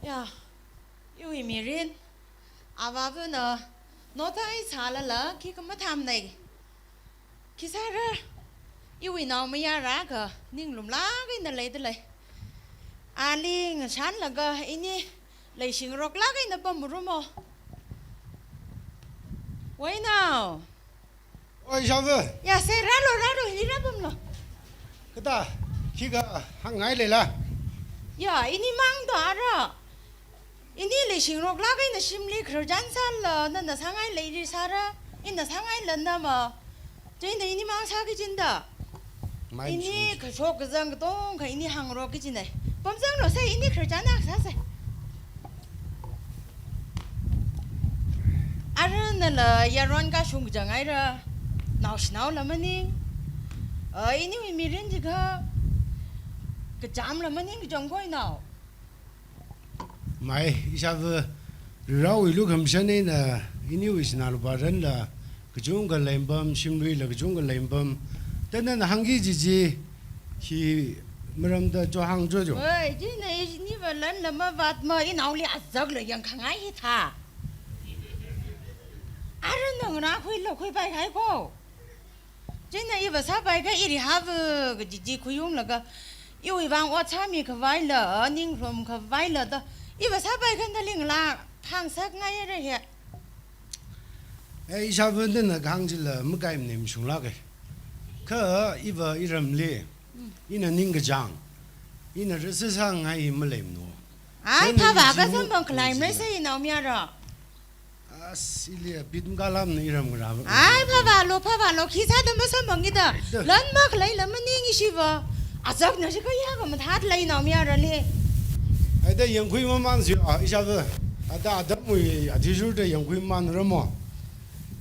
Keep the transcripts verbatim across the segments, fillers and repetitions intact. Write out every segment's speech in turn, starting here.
Ya, iwui mirin, avāvana, notai sālala, khikha mathāmana. Khisāra, iwui naomayara kha, ninglumlāk eina leidalei. Ali ngashanlaga, ini leishingaroklāk eina pamrummo. Wai nao. Oi, ishāva. Ya, sē, rālu, rālu, hili rāpamlu. Kathā, khikha hāngngai leila? Ya, ini mang da ara. Ini leishingaroklāk eina shimli khararchan sālala, nana sāngai leiri sāra, ina sāngaila nama. Chieina ini mang sāki kajina da. Mai ini mashung. Kashok kazang katongkha ini hāngngaroki kajina. Pamzanglu sē, ini khararchan akha sāsei. Ara nala yaron kashung kachang haira, naoshinaola maning. A, iniwui mirin chikha, kachamla maning kachang koi nao. Mai, ishāva, Varivarawui lukhamashan eina, iniwui sinā lupā ranla, kachungkha leimpam, shimluila kachungkha leimpam. Thāda nana hāngki kaji chi, khi maramda cho hāngcho cho. Oi, chieina iniva lanla mavātma, inaoli azakla yangkhangai hithā. Ara nana khuila khuipai kahai ko. Chieina iva sāpai kha iri hava kaji chi khuiunglaga, iwui vang ot sāmi khavaila, ninglum khavaila da, iva sāpai kha nali ngalā phāngasakngai haira he. Eh, ishāva nana kahāng chila makaimanei mashunglāka. Kha iva iramli, ina ningkachāng, ina rāsāsāngai hi maleimana. Ai, chieina phāva ichi kha samphang khalaimara sē, naomayara. As, ili bit makalam na iram ngarā. Ai, phāvālu, phāvālu, khi sāda masamphangki da. Ai da. Lan makhaleila maning ishiva. Azakna shikha ya kha mathālei naomayarali. Ai da, yangkhui maman si, a, ishāva. Ada atamwui athishurda yangkhui mamanramo.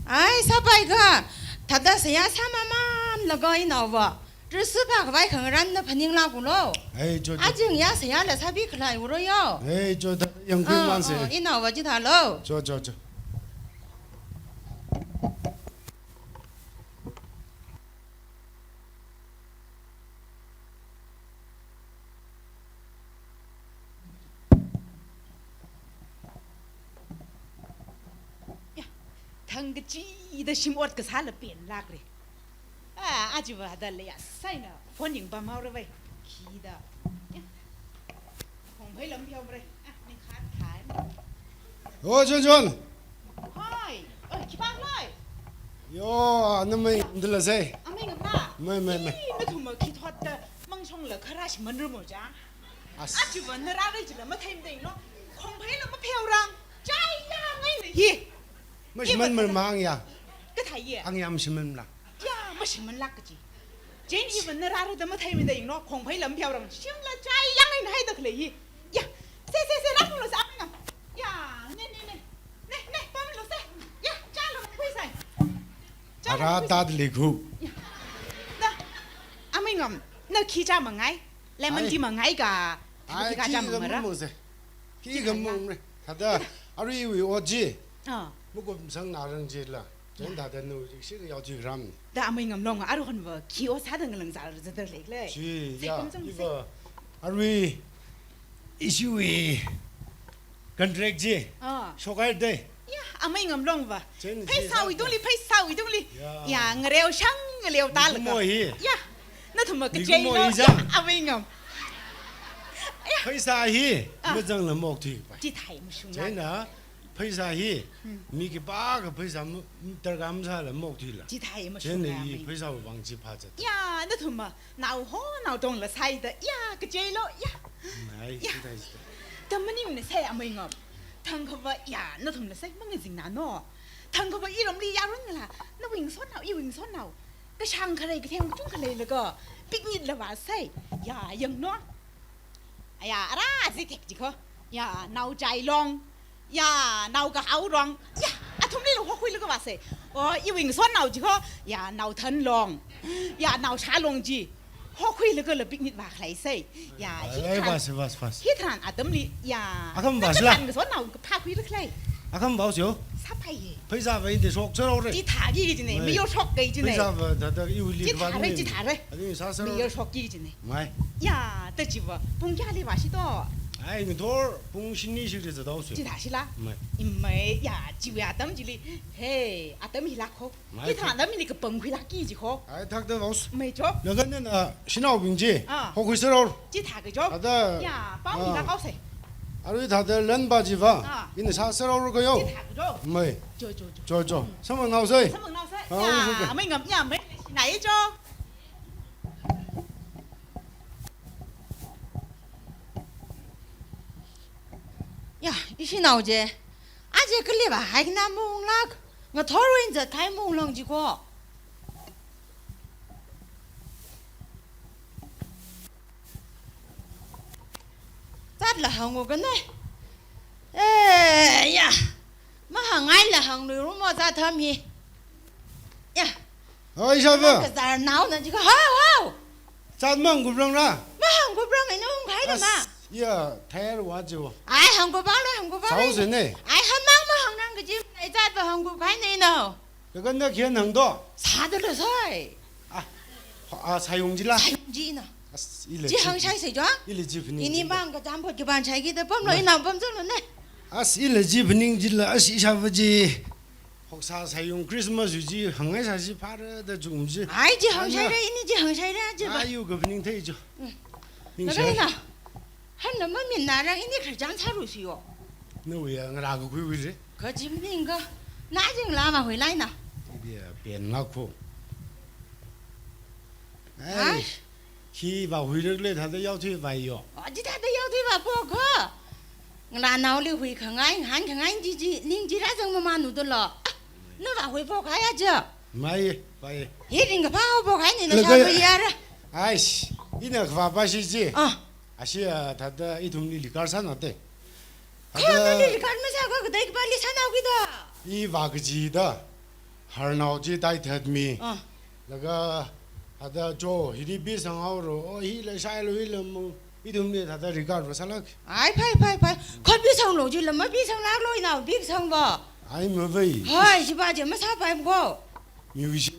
Ai, sāpai kha. Thāda seihā sāmamanlaga inaova. Risi phākhavai khangarān na phaninglāklu. Ei, cho, cho. Ajing ya seihāla sāpi khalaiura yo. Ei, cho, thāda yangkhui maman sē. Ah, ah, inaova chithālu. Cho, cho, cho. Ya, thang kachida shim ot kasāla penlākra. A, achiva da leiya sāina phone yangpamhaora vai. Khida. Ya. Khongphei lam pheomara. A, ning khat thai. O, Chonchon. Hai. Oi, khipākhala? Yo, namai ngamdala sē. Amai ngamla? Mai, mai, mai. Ih, nathumva khi thotda mangshongla kharā shimānramo cha. As. Achiva na rāra chila matheimada yanglu. Khongpheila mapheorang. Chai ya ngai na hi. Mashimānmara mang ya. Kathā ye? Ang ya mashimānla. Ya, mashimānlāk kaji. Chieina iva na rāra da matheimada yanglu, khongphei lam pheorang. Shimla chai yang eina haida khalei hi. Ya, sē, sē, sē, rāpamlu sē, amai ngam. Ya, ne, ne, ne. Ne, ne, pamlu sē. Ya, chālu khuisai. Chālu khuisai. Ara tadli khu. Ya. Na, amai ngam, na khi chāmangai. Lemon tea mangai ka. Ai, khi khi chāmamara. Mamo sē. Khi khamong ne. Thāda, aruiwui ot chi. Ah. Makumsang narang chila. Chieina thāda nu, shikha yao chi ram. Da amai ngamlong, aruihonva, khi ot sāda ngalang zar zada leilei. Chi, ya, iva, arui, ishiwui contract chi. Ah. Shokhai dei. Ya, amai ngamlongva. Chieina chi pheisāwui tungli, pheisāwui tungli. Ya. Ya, ngareo shang ngaleo talaga. Mikumo hi. Ya. Nathumva kachei lo, ya, amai ngam. Ya. Pheisā hi, ah, mazangla maokthui kapai. Chithāi mashunga. Chieina, pheisā hi, hmm, mi khipākha pheisā ma, darkar masāla maokthuila. Chithāi mashunga. Chieina hi, amai. Pheisāwui vang chi phāzat. Ya, nathumva, nao ho, nao tongla sāida, ya, kachei lo, ya. Nai, ya. Chithāi, chithāi. Da maningmana sē amai ngam. Thangkhava, ya, nathumla sē, mangazingnano. Thangkhava iramli yaron ngalā, nawui ngasotnao, iwui ngasotnao. Kashāng kharei katheng chungkha leilaga, picnic la vāsai. Ya, yangno. Aya, ara azi thek jikho. Ya, nao Chailong. Ya, nao Kahaolong. Ya, athumlila hokhuilaga vāsai. O, iwui ngasotnao jikho. Ya, nao Thanlong. Ya, nao Shalong ji. Hokhuilagala picnic vākhalei sai. Ya, ah, hi tharan, vāsai, vāsai, vāsai. Hi tharan atamli, ya. Akham vāsila. Tharan ngasotnao kaphākhuila khalei. Akham vāo sio. Sāpai ye. Pheisāva inde shok sāraore. Chithāki kajina, mai. Mayor shokki kajina. Pheisāva thāda iwuili chithāra, vāmi. Chithāra. Adi sāsāraore. Mayor shokki kajina. Mai. Ya, da chiva, pung kayāli vāshi to? Ai, ngathor pung shini shikli zathaosei. Chithāshila? Mei. Imei, ya, chiwui atam chili. Hey, atam hilākho. Mei. Hithā atam hili kapangkhuilāki jikho. Ai, thakda vaos. Mei cho. Laga nana, shanaobing chi. Ah. Hokhui saraor. Chithāka cho. Ada. Ya, pao ah. Hilākhaosei. Arui thāda lan ba jiva. Ah. Ina sāsaraor kayo. Chithāka cho. Mei. Cho, cho, cho. Cho, cho. Mm. Samphangnaosei. Samphangnaosei. Ah, ya, okay. Mei ngam, ya, mei. Shinai cho. Ya, ishinao chi. Aja kali vāhaina maunglāk. Ngathorwui eina zatkahai maunglang jikho. Zatla hāngu kane. Eh, ya. Mahāngngaila hāngluirumo zatham hi. Ya. Oi, ishāva. Kazārnaona jikha, hao, hao. Zat mahāngkuprangra. Mahāngkuprang ina ungkhaida ma. As, ya, thayar wa jiwa. Ai, hāngkupanglu, hāngkupang. Saosei ne. Ai, hāngmang mahāngnang kaji, ai, zatva hāngkupkahai ne nao. Kakanda khian hāngdo. Sāda losei. Ah, ah, Sayung jila. Sayung jina. As, ila chi. Chi hāngshaisei jo? Ila chi phaning. Ini jila. Bang kachām phot kapan shaikida pamlo, ah. Ina pamzanglo ne. As, ila chi phaning jila, as, ishāva chi. Hoksā Sayung Christmas yu chi hāngngaisā chi phāra da chum chi. Ai, chi hāngshaira, ana. Ini chi hāngshaira, chi va. Ai, yu kaphaning thei cho. Mm. Ningshai. Nagaina. Hanna maminna rang ini khararchan sārusi yo. Nawui ya ngarā kakhuiwui re. Kaji maningkha. Na jing lama huilaina. Idia pen ngakho. Ai. Ai. Khi vāhuirakle thāda yaothui vāyo. Oh, chi thāda yaothui vāpokha. Ngalānaoli huikhangai, ngahānkhangai chi chi, ning chi rāzang mamānudalo. Ah, na vāhuipokhai aja. Mei, mei. Hi ringkaphā haopokhai ni na. Laga shāpa yara. Aish, ina khavāpa shi chi. Ah. Ashi, ah, thāda ithumli likar sānate. Kha thāda nali likar masākha kadai kapāli sānao kida. I vā kajida. Harnao chi taithatmi. Ah. Laga, thāda cho, hili pisanghaoro, oh, hila shailu, hila mang, ithumli thāda regard va sālāk. Ai, phai, phai, phai. Kha pisanglo jila, mapisanglāklo inao, pisangva. Ai, mavai. Hai, chiva chi masāpaimko. Miwui shim,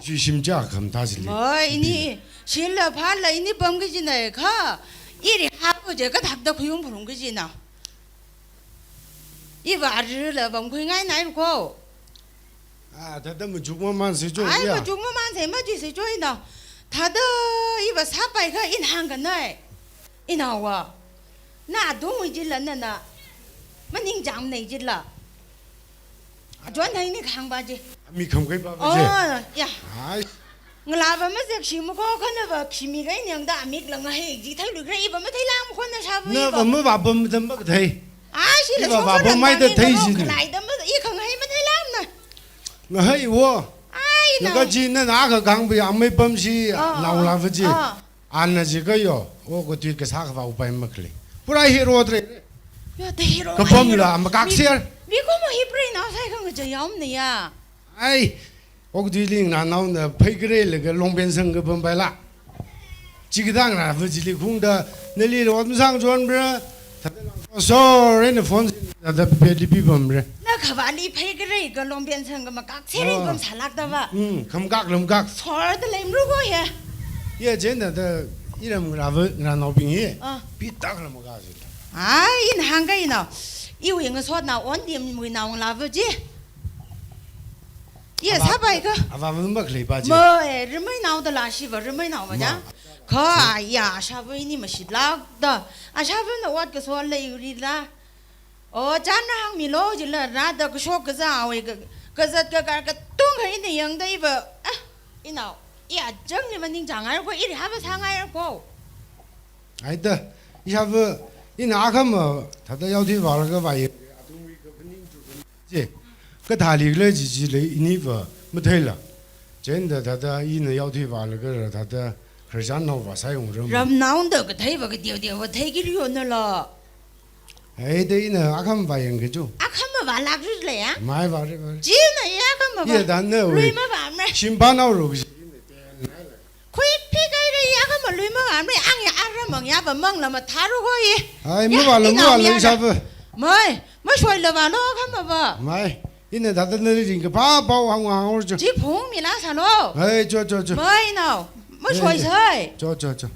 sui shim cha kham thāsili. Mai, ini, shila phala, ini pam kajinai kha. Iri hako chi kathakda khuiung phurung kajina. Iva arila pamkhuingainaiko. Ah, thāda machuk mamānsei cho, ai, ya. Machuk mamānsei, majuisei cho ina. Thāda iva sāpaikha ina hāngkanai. Inaowa. Na atungwui jila nana. Maningchāngmana jila. Ajon hai ni khangpa chi. Mi khamkaipa chi. Oh, ya. Ai. Ngalāva mazek shimako, khanava khimi kai nyangda amik langa hei, chi theiluikra, iva matheilākmako na shāva. Nava mavāpam da makathei. Ah, shila iva shokha vāpam maida thei shini. Khalei da ma, i khanghai matheilākmana. Ngahai wo. Ai, na. Naka chi nana kha kangbi amei pam shi, ah, naolāva chi. Ah. Ana jikha yo, okathui kasā khavā upai makhalei. Pura hero tre. Ya, the hero. Kapamla, hero. Makak mi, ser. Mikumo hi preinaosai khangachayaomana ya. Ai, okathuili nganānaona phaikare laga longpen sang kapam paila. Chikatang rāva chili khungda, nali lo amsang chonra. Sorry, na phone thāda peli pipamra. Na khavāli phaikare ka longpen sang ka makak, seri, oh, pam sālākda va. Hmm, khamakak lamkak. Sorda leimruko ya. Ya, chieina thāda iram ngarāva, ngarānaobing hi. Ah. Pitak lamkak si. Ai, ina hāngkahaina. Iwui ngasotnao ontimwui naongalāva chi. Ya, avā, sāpaikha. Avā mama khaleipa chi. Mai, rimeinaoda la shiva, rimeinaova ja. Ma. Kha, ya, ashāva ini mashitlākda. Ashāvana ot kaso leirila. O, chānra hāngmilo jila, rāda kashok kazā awui ka, kazat kakar katung hai ina yangda iva. Ah, inao, i achangli maningchāngairako, iri hāva sāngairako. Aida, ishāva, ina akhama, thāda yaothui vālaga vāya. Chi, kathāli khala chi chili iniva matheila. Chieina thāda ina yaothui vālaga thāda khararchannaova sāyongram. Ramnaoda katheiva kateoteova theiki liyonala. Aida ina akhama vāyangki chu. Akhama vālākri le ya? Mai vāri, vāri. Chieina i akhama vā. Ya, da na wui. Lui mavāmre. Shimpa naoro kaji. Khuiphikahaira, ya kha malui mavāmre, ang ya aram ang ya va mang la mathāru hoi. Ai, ya, mavālu, inao mavālu, ya ishāva. Mai, mashoila vālu kha mavā. Mai, ina thāda nali ringkaphā pao hānghāngor cho. Chi phungmila sālu. Ai, cho, cho, cho. Mai nao, mashoi sai. Cho, cho, cho.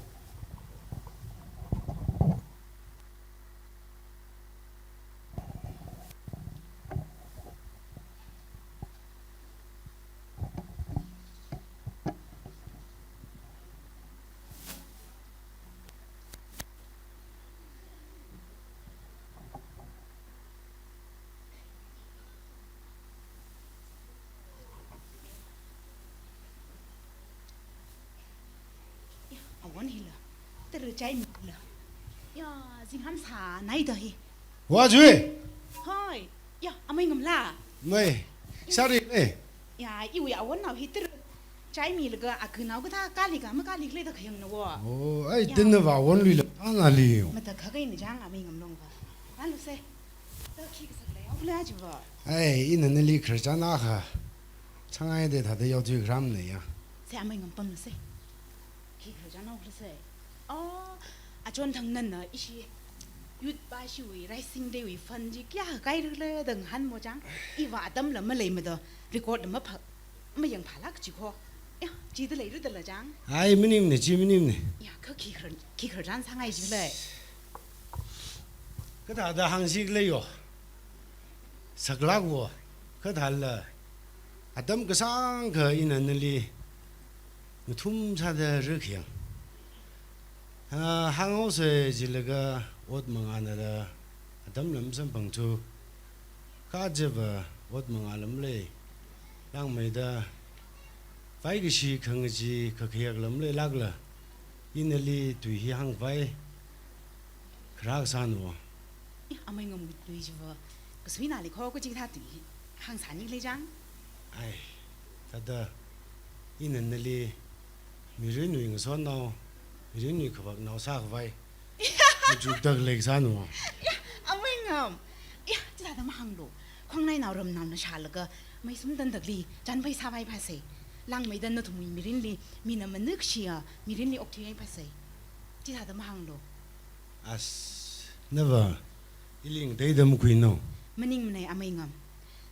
Chai mi la. Ya, zingham sānai da hi. Wa jui. Hoi. Ya, amei ngam la. Mei. Sorry, eh. Ya, iwui awon nao hi tir. Chai mi laga akunao kathā kali ka, ma kali le da khayang na wo. Oh, ai, ya. Tin na wa won lui la, ta na li. Mata kha kai na jang amei ngam long ba. Alu se. Da khi ka sak le, au le aji ba. Ai, ina nali kharchān akha. Changai de thāda yau tui gram ne ya. Se amei ngam pam na se. Khi kharchān au le se. Oh, achon thang nan na ishi. Youth ba shiwui, rising day wui fund ji kya kai le dang han mo jang. Iva atam la malei ma da. Record la ma pha. Mayang phalak chi kho. Ya, chi da lei ru da la jang. Ai, maning ne, chi maning ne. Ya, kha khi khar, khi kharchān sāngai ji le. Kathāda hāngsi le yo. Saklak wo. Kathāla. Atam kasāng kha ina nali. Ngathum sāda rikhyang. Ah, hāng o se jilaga ot mangana da. Atam lam samphang thu. Kha jeba ot manga lam lei. Langmeida, vai kashi khangachee kakhayak lam leilak la, ina nali tui hi hāngvai, kharak sānu. Ih, amei ngam tui jiva, kasui nali kho kachi kathā tui hi hāngsāni le jang. Ai, thāda, ina nali, mirin nui ngasotnao, mirin nui khavaknao sākhavai. Machuktak lei sānu. Ya, amei ngam. Ya, chithāda mahānglu. Khongnainao ramnao na shālaga, mei sum tandak li, chānpai sāvai phasei. Langmeida nathumwui mirin li, mina manuk shiya, mirin li okthuiyai phasei. Chithāda mahānglu. As, nava, ili ngateida makhuino. Maningmanei amei ngam.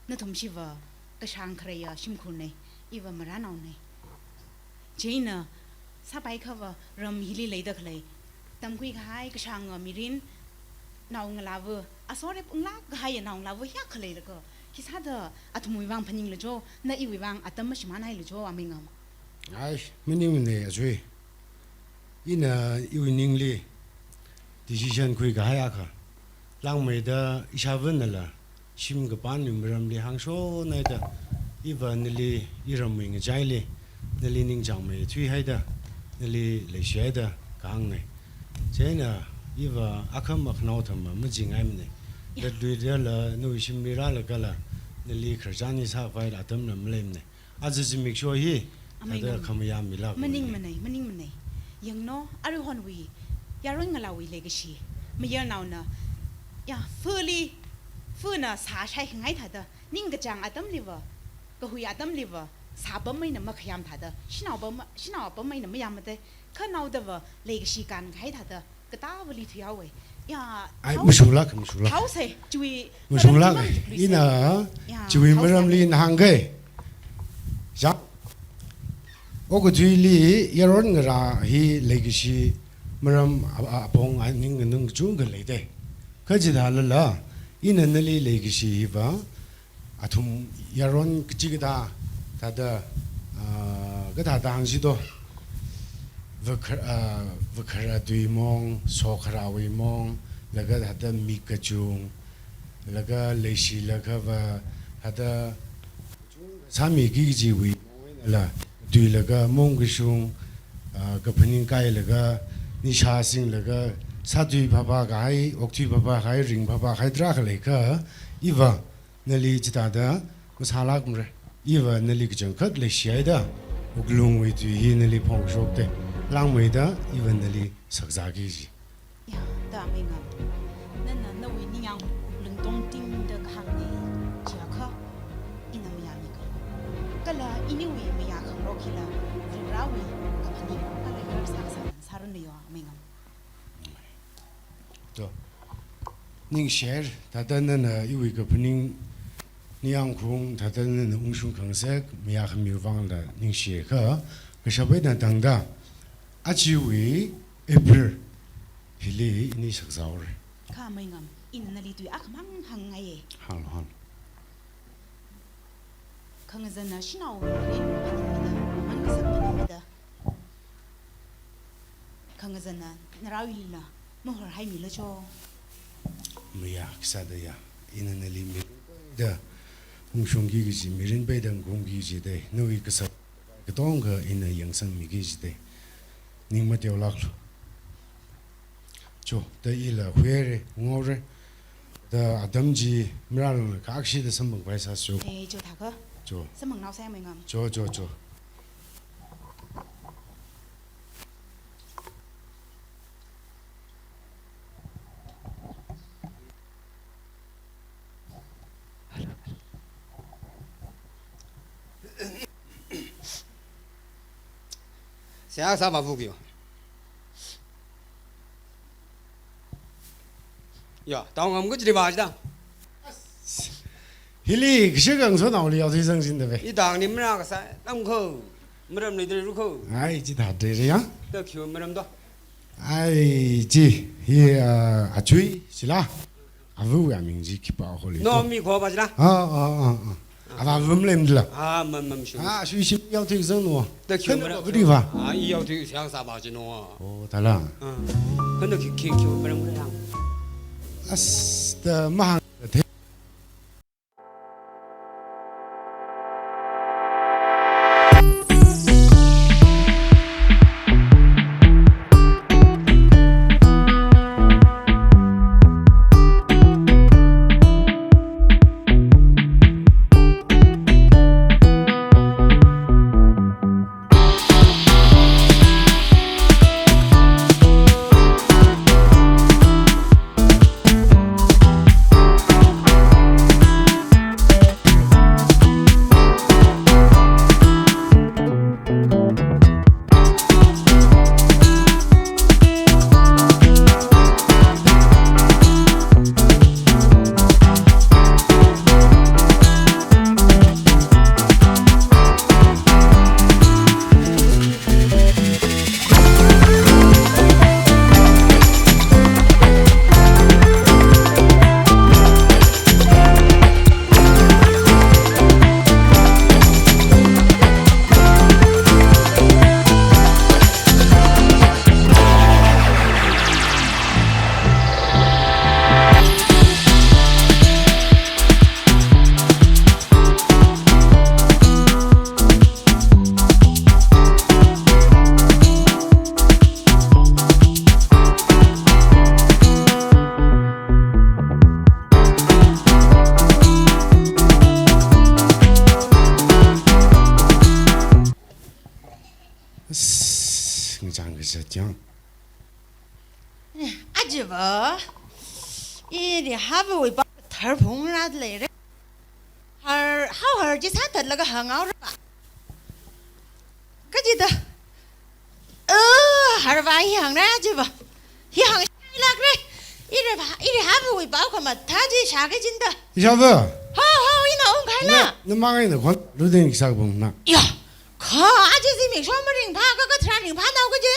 Nathum shiva, kashāng khareiya shimkhur nei, iva maranao nei. Chieina, sāpai khava ram hili leida khalei. Tamkhui kahai kashānga mirin, naongalāva, asorep unglak kahai naongalāva hiya khalei laka. Khisāda athumwui vang phaning lajo, na iwui vang atam mashimānhai lajo, amei ngam. Ai, maningmanei ajui. Ina iwui ningli, decision khui kahai akha. Langmeida ishāvana la, shim kapan mi maramli hāngshonhaida, iva nali iramwui ngachaili, nali ningchāngmeithui haida, nali leishihaida kahāngnei. Chieina iva akham akhanao thama majingaimanei. Ya. Latluida la nawui shimli rālaga la, nali kharchān hi sākhavai la atam la maleimanei. Aja zimiksho hi, amei thāda ngam. Khamayā milak. Maningmanei, maningmanei. Yangno, aruihonwui, yaron ngalāwui leikashi. Mayarnaona, ya, fuli, funa sāshai khangai thāda, ningkachāng atamliva, kahui atamliva, sāpam eina makhayam thāda, shanao pam, shanao pam eina mayamate, khanaodava, leikashi kānkahai thāda, katāvali thuihaowei. Ya, ai, thao, mashunglak, mashunglak. Thao se, chiwui, mashunglak, maram chi, ina, ya, chiwui thao maramli se. Nahāngkei. Ya. Okathuili yaron ngarā hi leikashi maram a, a, apong aning nganung kachungkha leidei. Kha chithālala, ina nali leikashi hiva, athum yaron kachikathā, thāda, ah, kathāda hāngsi do, vakhar, ah, vakharā tui mong, sokharāwui mong, laga thāda mik kachung, laga leishilakhava, thāda sāmiki kajiwui mong einala, tuilaga mong kashung, ah, kaphaning kailaga, nisha singlaga, sātui phāphā kahai, okthui phāphā kahai, ring phāphā kahai tarākha leikha, iva, nali chithāda masālakmara. Iva nali kachangkhat leishihaida, wuklungwui tui hi nali phongshokte. Langmeida iva nali sakzāki ji. Ya, da amei ngam. Nana nawui ningyāng lungtong tingda kahāngnei, chiakha ina mayāmikha. Kala iniwui mayā khangarok hila, Varivarāwui kaphaning kala yar sākasā sāranu yo, amei ngam. To. Ningshihaira, thāda nana iwui kaphaning ningyāng khaung, thāda nana ungshung khangasak, mayākhami vangla ningshiakha, kashap eina tangda, ajawui April hili ini sakzāhaora. Kha amei ngam, ina nali tui akhamang hāngngaiye. Hānglu, hānglu. Khangazana shanao mirin phaningmida, mang kasak phaningmida. Khangazana narao ilila mahorhaimila cho. Maya, khisāda ya, ina nali mirin peida ungshungki kaji, mirin peida ungki kaji dei, nawui kasā katonga ina yangsangmiki kaji dei. Ning mateolaklu. Cho, da ila huire, ngore. Da atam chi marāranglakha akshida samphangpai sāso. Eh, cho thākha. Cho. Samphangnaosai mai ngam. Cho, cho, cho. Seihā kasā Vāvuk yo. Ya, tao ngam kachili vāchida. Hili kashik khangasonaoli yaothui zangchinda ve. Itangli marā kasā, namkho, maram leidalei rukho. Ai, chithāda re ya. Da khi maram do. Ai, chi, hi, ah, achui, chila. Avawui aming chi khipā holi. No, mi kho vāchila. Ah, ah, ah, ah. Avā vum lemdala. Ah, mam, mam, shu. Ah, shu shim yaothui zangno. Da khi maram. Kadi vā. Ah, i yaothui seihā kasā vāchino. Oh, tala. Ah. Kanda khi, khi, khi maram kayang. As, da mahang, da the. As, ngachang kazat yang. Ajiva, ili Havawui pao tharphung rāda leire. Har, hao har chi sāthatlaga hānghaora. Kachida, eh, har vā hi hāngra ajiva. Hi hāngshailākre. Ili vā, ili Havawui pao khamathā chi shākachinda. Ishāva. Hao, hao, ina ungkhaila. Na, namang eina khon, ruding kisakbung na. Ya, kha aja zimiksho maringphā, ka, katharā ringphānao kaje.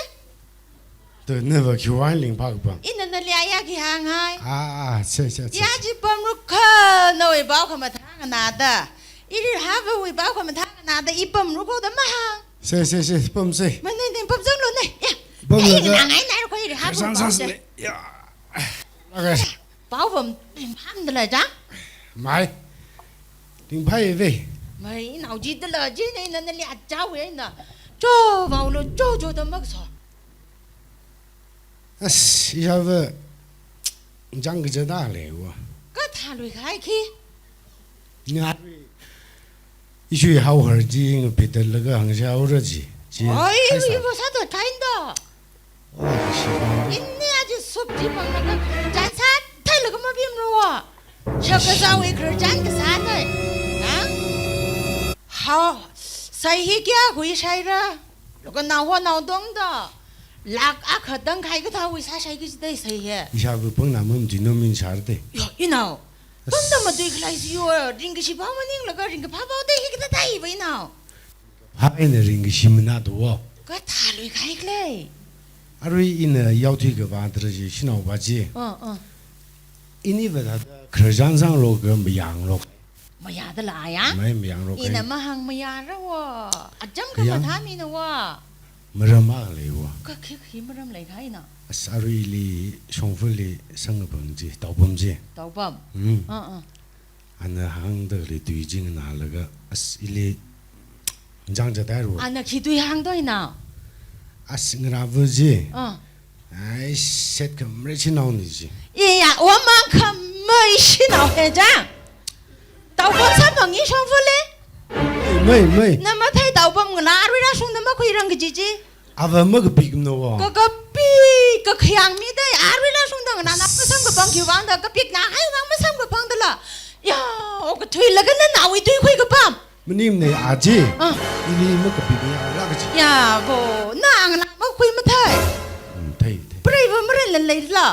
Tu nava khiwui ringphā kapam. Ina nali ayā khi hānghai. Ah, ah, che, che, che, ya che. Chi pamrukha, nawui pao khamathā nganāda. Ili Havawui pao khamathā nganāda, i pamrukho da mahāng. Che, che, che, pamse. Manei nei pamzanglu nei. Ya. Pamlu ya, da. Ina ngai nai rukho ili Havawui pao se. Sāsane. Ya. Okay. Pao pam ringphāmdala chang? Mai. Ringphāi ve. Mai, inao chidala chi nei, ina nali achāwui eina. Cho vaolu, cho, cho da makso. As, ishāva, chang kazat da leiwo. Kathāluikahai khi? Nga, ishui hao har chi ngapitalaga hāngshaora chi. Chi, oi, hai sā. Ivo sāda kainda. Oh, shiva. Inni aja sup chi panglaga, khararchan sātheilaga mapimruwa. Shakazāwui khararchan kasāna. Ha? Hao, sai hi kayā huishaira. Laga naowa naotongda. Lakh akha tangkhai kathāwui sāshai kachida sai hi. Ishāva pangna mamati no min shārde. Yo, inao. Pangna matuikhalei si yo, ringkashi pao maninglaga ringkaphā pao de hi kathā theiva inao. Phā eina ringkashi manāda wo. Kathāluikahai khalei. Arui ina yaothui kavā tara chi, shanaova chi. Uh, uh. Iniva thāda khararchan sānglo ka mayānglo. Mayādala ya? Mai mayānglo. Ina mahāng mayāra wo. Acham kayāng. Khamathā mina wo. Maram akha leiwo. Ka khi khi maram leikahai na? As, aruili shongfali sangkapam chi, taopam chi. Taopam. Hmm. Uh, uh. Ana hāngda khalei tui chi nganālaga, as, ili chang jatairu. Ana khi tui hāngda ina? As, ngarāva chi. Ah. Ai, set khamre shinao ni ji. Iya, wamang khamei shinao he jang. Taopam samphang i shongfale. Mei, mei. Na mathei taopam ngalā arui rāshungda makhuirang kaji ji. Ava makapik no wa. Ka kapik, ka khayang mida arui rāshungda nganā na masamkaphang khiwuivang da kapikna haiwuivang masamkaphang dala. Ya, o kathuilaga na nawui tui khuikapam. Maningmane aje. Ah. Ini makapik ni ala kaji. Ya, bo, na ngalā makhui mathei. Hmm, thei, thei. Preiva maran lan leila.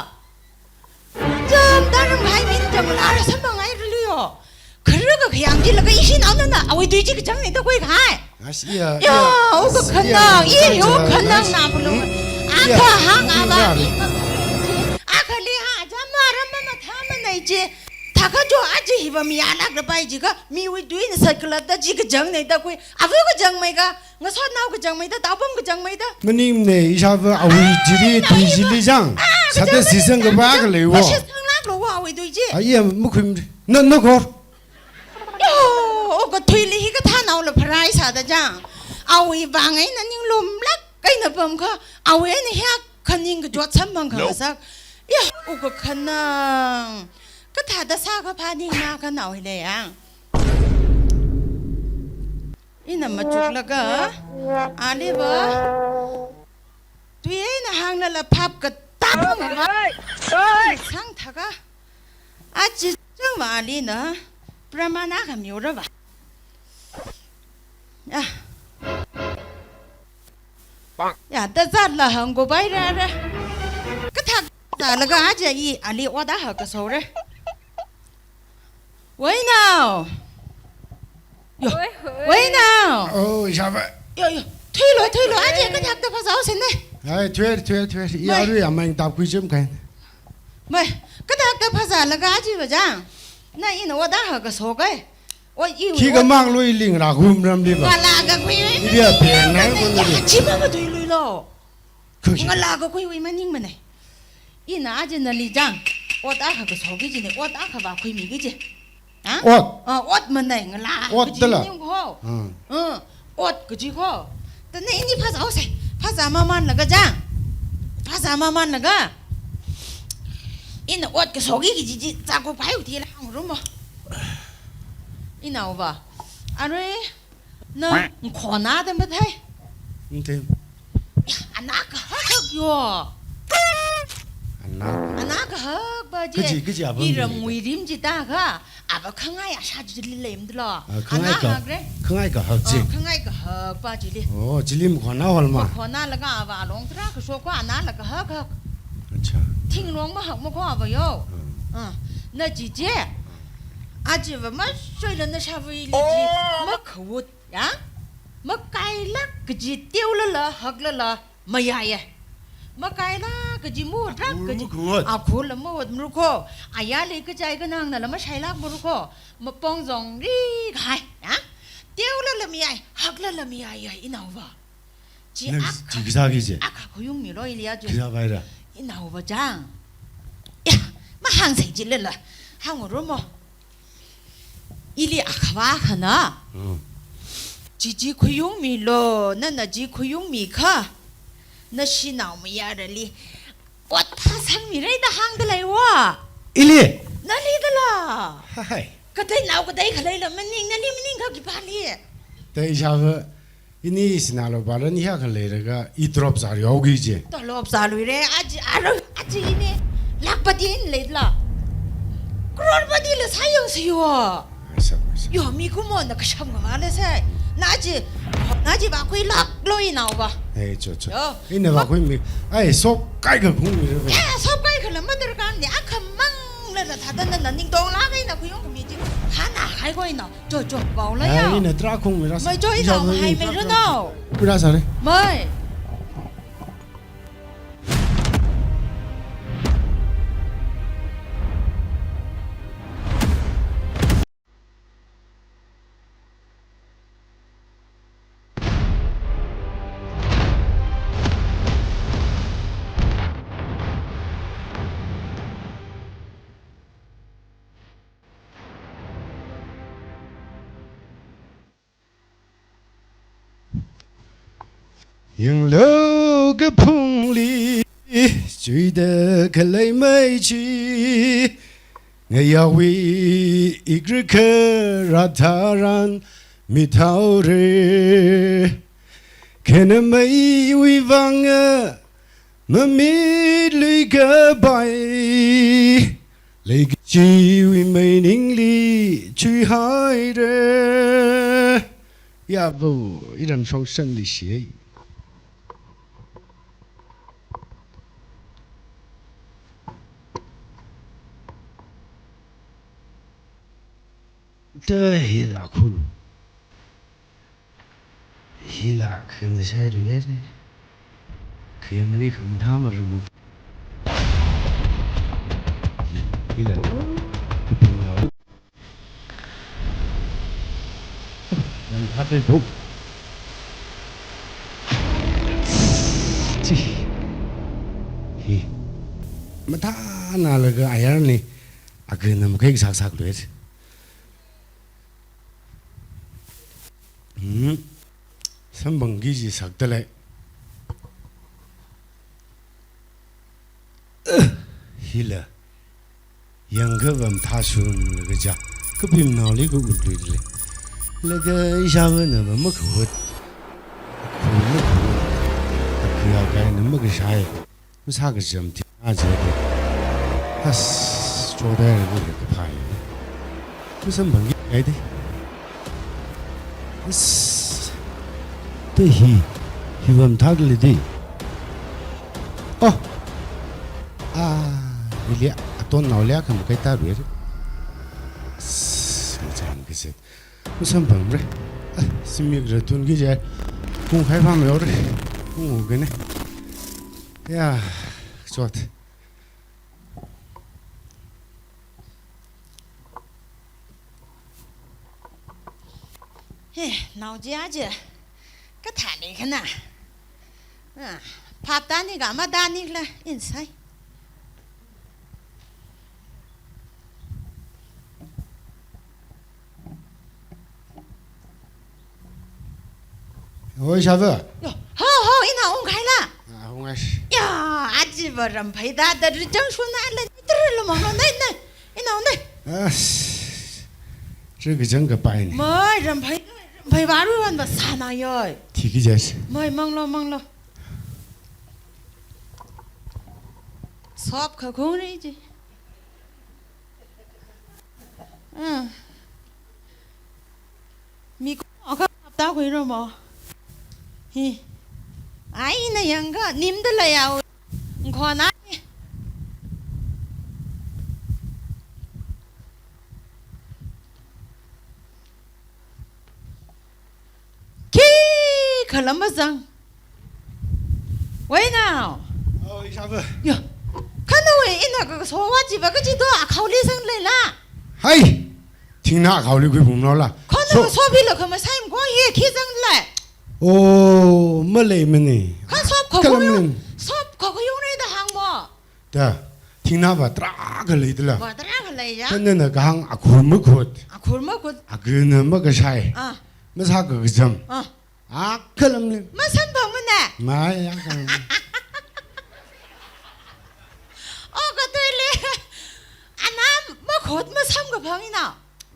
Jam daram hai min jam lara samang ai riliyo. Kharuk ka khayang jilaga ishinaona na awui tui ji kachang ni da khui khai. As iya, ya, iya. O kakhanang, as iya, iya, o kakhanang na bulung. Hmm? Iya. Akha hang ava. Iya. Akhali ha jam maram mamatha manai je. Thakha jo aji hiva mi alak rapai jiakha, miwui tuina sat khalatda ji kachang ni da khui. Ava kachang meikha, ngasotnao kachang meida, taopam kachang meida. Maningmane, ishāva awui jiri, ah, tui jili jang. Ah, sāda kachang meida, sisang kapa kachang, khalei wo. Kachang sanglaklo wa awui tui ji. Ai, iya, makhuim, na, na khor. Yo, o kathuili hi kathānaola pharai sāda jang. Awui vang eina ninglumlak eina pamkha, awui eina hiak khaning kachot samphang kha sak. Ya, o kakhanang. Kathāda sākha phaning makhanao hile yang. Ina machuklaga, aliva, tui eina hānglala phap katang mama. Sangthaka, achi changva alina, pramana kamiura va. Ya. Ya, da zatla hāngko bai rāra. Kathak zalaga aja i ali oda ha kasore. Wai nao. Yo. Wai, wai. Wai nao. Oh, ishāva. Yo, yo. Thuilo, thuilo, aja kathakta phazao sene. Ai, thuir, thuir, thuir. I mai. Arui amang tap kui jam kai. Mai, kathakta phazalaga ajiva jang. Na ina oda ha kasokai. O, i khi ot- kamang lui ling ra hum ram li va. Ngalā kakhui wui. Idia pe nai ko na. Chi ma ma thuiluilo. Khushi. Ngalā kakhui wui maningmane. Ina aja nali jang. Ot akha kasoki jine, ot akha va khuimiki ji. Ha? Ot. Ah, ot manai ngalā. Ot kaji dala. Ning ho. Hmm. Hmm. Ot kaji ho. Tane ini phazao se. Phaza mamanlaga jang. Phaza mamanlaga. Ina ot kasoki kaji ji, zako pai uti la hāngrumo. Inaova. Arui, na, nkhona da mathei. Mathei. Ya, ana kahak hak yo. Ana. Ana kahak ba je. Kaji, kaji abang iram ni. Muirim ji ta ka. Ava khangai asha jili leimdalo. Ah, khangai ana ka, hakre. Khangai kahak ji. Oh, khangai kahak pa jili. Oh, jili makhona hol ma. Makhonalaga ava long tra kashok ko anala kahak hak. Acha. Thingrong mahak makho ava yo. Hmm. Ah, na ji je. Ajiva mashoila na shavui li ji. Oh. Makhawut, ya. Makailak kaji teolala, haklala. Mayāya. Makaila kaji mut rak kaji. Akhul makhawut. Akhul la mawut mruko. Ayali kachai kanangnala mashailak mruko. Mapong zong ri khai. Ya? Teolala mayāya. Haklala mayāya inaova. Chi nang ak-, chi kasā ki je. Akha khuyung milo ili aja. Kasā vaira. Inaova jang. Ya, mahāngsei jilala. Hāngrumo. Ili akhava khana. Hmm. Chichi khuyung milo, nana chi khuyung mikha. Nashinao mayarali. Ot phasang mirai da hāngda leiwa. Ili. Nali dala. Hai. Kathei nao kathei khaleila maning, nali maning kha khipāli. Tei ishāva. Ini sinalo balan hiya khaleiraga i drop zari augi je. Drop zaluire, aji, aro, aji ini. Lakhpati in leila. Crorepati la sayang siyo. Asa, asa. Yo, mikumona kasham ngavale sai. Na aji, na aji va khuilaklo inaova. Eh, cho, cho. Yo. Ina va khuimi. Ai, sop kai kakhung mi re. Ya, sop kai khala madarkar ni, akhamang lala thāda nana ningtong laga ina khuyung khami ji. Hana hai ko ina. Cho, cho, bao la ya. Ai, ina tra khung mi ra sa. Mai cho, ina ishāva hai mai ra nao. Kura sare. Mai. Yanglo kaphungli Chuida khalei mei chi, ngayāwui ikrikha rātharan mithaore. Khanameiwui vanga mamitlui kapai, leikachiwui mei ningli chuihaire. Yāva, iram shongsanli shi. Te hila khun. Hila khun shai riyene. Khun ri khun thama rumu. Hila. Yang hati bu. Chi. Hi. Mathānalaga ayarli. Akhana makhai sak sak loi. Hmm. Samphangki kaji sakta lei. Hila. Yangkha vamthāshun laga ja. Kapimnaoli ka utlui lei. Laga ishāvana va makhut. Khut makhut. Akha kaina makashai. Masā kacham thina jide. Has, chodai laga kaphai. Masamphangki kaide. Has. Te hi, hi vamthāda lei de. Oh. Ah, hili atonnaoli khamakhai ta rui. Has, ngachang kaset. Masamphangra. Ah, zimikra tun kaje. Kung khai pham yore. Kung u kene. Ya, chot. He, naoji aje. Kathāni khana. Ah, phap tani ka matani la insai. Oi, ishāva. Yo, ho, ho, ina ungkhaila. Ah, ungai. Ya, ajiva ramphai da, da rijang shuna la, nitri lo manglo, nai, nai. Ina ung, nai. As. Chi kachang kapaine. Mai, ramphai, ramphai baru wan ba sana yoi. Thiki jas. Mai, manglo, manglo. Sop khakhung ri ji. Ah. Mik-, akha hapta khuiro mo. Hi. Ai, ina yangkha nimda lei yao. Nkhona. Khikhala mazang. Wei nao. Oh, ishāva. Yo. Khanawui ina kaso wa chiva kaji do akhaoli sang leila. Hai. Thingna akhaoli khuiphunglo la. Khana so, so bila khama saim ko ye khi sang lei. Oh, maleimane. Kha sop kha kuyung. Sop kha kuyung rei da hāng mo. Da, thingna va tarākha leidala. Va tarākha lei ya. Khanana kahāng akhur makhut. Akhur makhut. Akhana makashai. Ah. Masā kakacham. Ah. Akhalam lei. Masamphangmana. Mai, akhalam. Oh, katui lei. Ana makhut masamkaphang ina.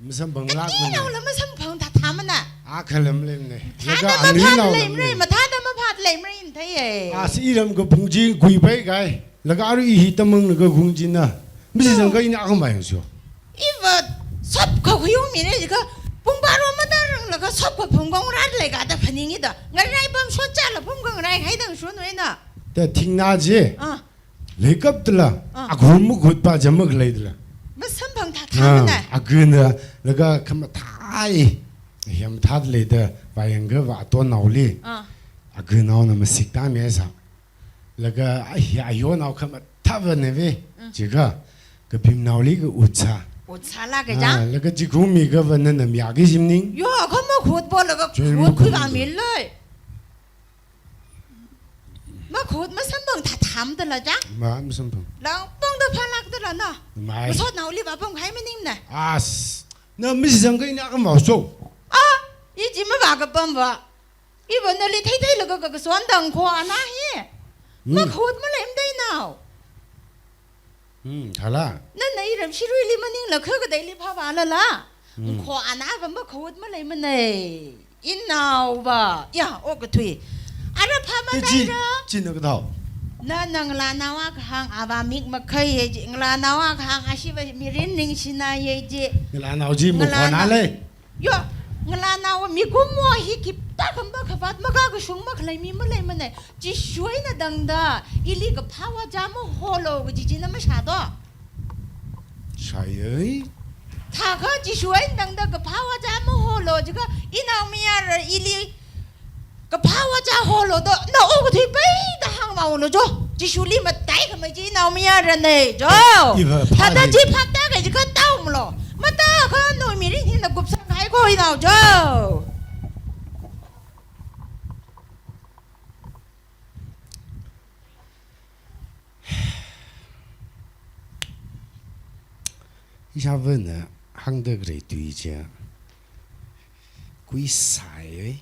Masamphang lak. Kati nao la masamphang thathāmana. Akhalam leimane. Thāda maphat leimane, mathāda maphat leimane theiye. Asi iram kaphung chi kuipai kai. Laga arui hi tamang laga khung china. Misi zangkha ina akhamai so. Iva sop kha kuyung mine jikha pung baro matarang laga sop kha phung kong rat lei kada phaning ida. Ngarai pam shot chala pung kong rai hai dang shun wena. Ta thingna je. Ah. Leikap tala. Ah. Akhur makhut pa jamak leidala. Masamphang thathāmana. Ah, akhana laga khamathai. Yam that leida vayangkha va atonnaoli. Ah. Akhanaona masik ta mesa. Laga, ai, ayonao khamathāva neve. Mm. Jikha, kapimnaoli ka utsa. Utsa la ka ja? Ah, laga jikhung mi kava nana mayāki jimning. Yo, khamakhut bo laga khut khui ka mi lei. Makhut masamphang thathāmdala ja? Ma, masamphang. Langpangda phalakdala na. Mai. Masotnaoli va pamkhai maningna. As. Na misi zangkha ina akhamai so. Ah, iji mavā kapam va. Iva nali theithei laga ka, kason dang kho ana hi. Hmm. Makhut maleimdei nao. Hmm, khala. Nana iram shiruili maningla kha kateili phāphalala. Hmm. Kho ana vamba khawut maleimanei. Inaova, ya, okathui. Ara phāma chi, taira. China kathao. Nana ngalānao akha hāng ava mik makhaiya ji, ngalānao akha hāng ashiva mirin ningshinaye ji. Ngalānao chi makhona lei. Yo, ngalānao mikumo hi khipta khamba khavāt makakashung makhalei mi maleimanei. Jishu eina tangda, ili kaphā vāchā maholo kaji china mashādo. Shāyei. Thākha Jishu eina tangda kaphā vāchā maholo jiakha, inaomayara ili kaphā vāchā holo do, na okathui peida hāngmalo jo. Jishuli mataikhamei chi inaomayaranei jo. Iva phā thāda hi. Chi phaptākahai jiakha taomalo. Matākha nawui mirin hina kupsang kahai ko inao jo. Ishāvāna hāngda khalei tui chi kuisai.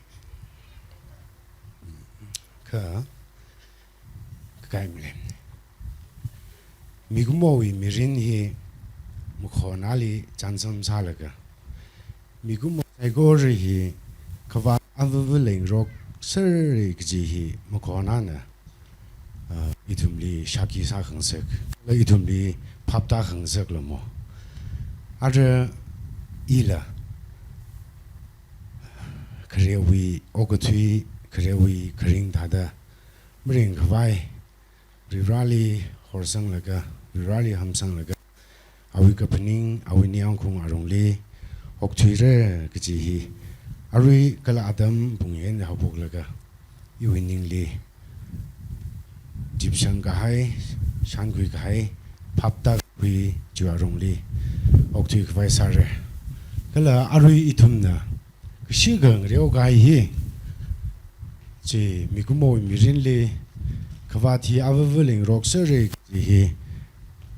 Kha, kakai malen. Mikumowui mirin hi makhonali chānsam sālaga, mikumo saikora hi khavāt avāva leingarok sāra kaji hi makhonana, ah, ithumli shākhi sākhangasak, kala ithumli phaptākhangasak lamo. Ara ila kharewui okathui, kharewui kharing thāda maringkhavai, Varivarali horsanglaga, Varivarali hamsanglaga, awui kaphaning, awui ningyāngkhaung arungli okthuira kaji hi, arui kala atam pung eina haophoklaga, iwui ningli dipshang kahai, shānkhui kahai, phaptākhui chiwui arungli okthuikhavai sāra. Kala arui ithumna kashikha ngareo kahai hi, chi mikumowui mirinli khavāt hi avāva leingarok sāra kaji hi,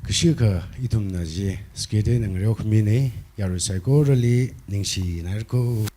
kashikha ithumna chi skit eina ngareokhaminei, yarui saikorali ningshinairako.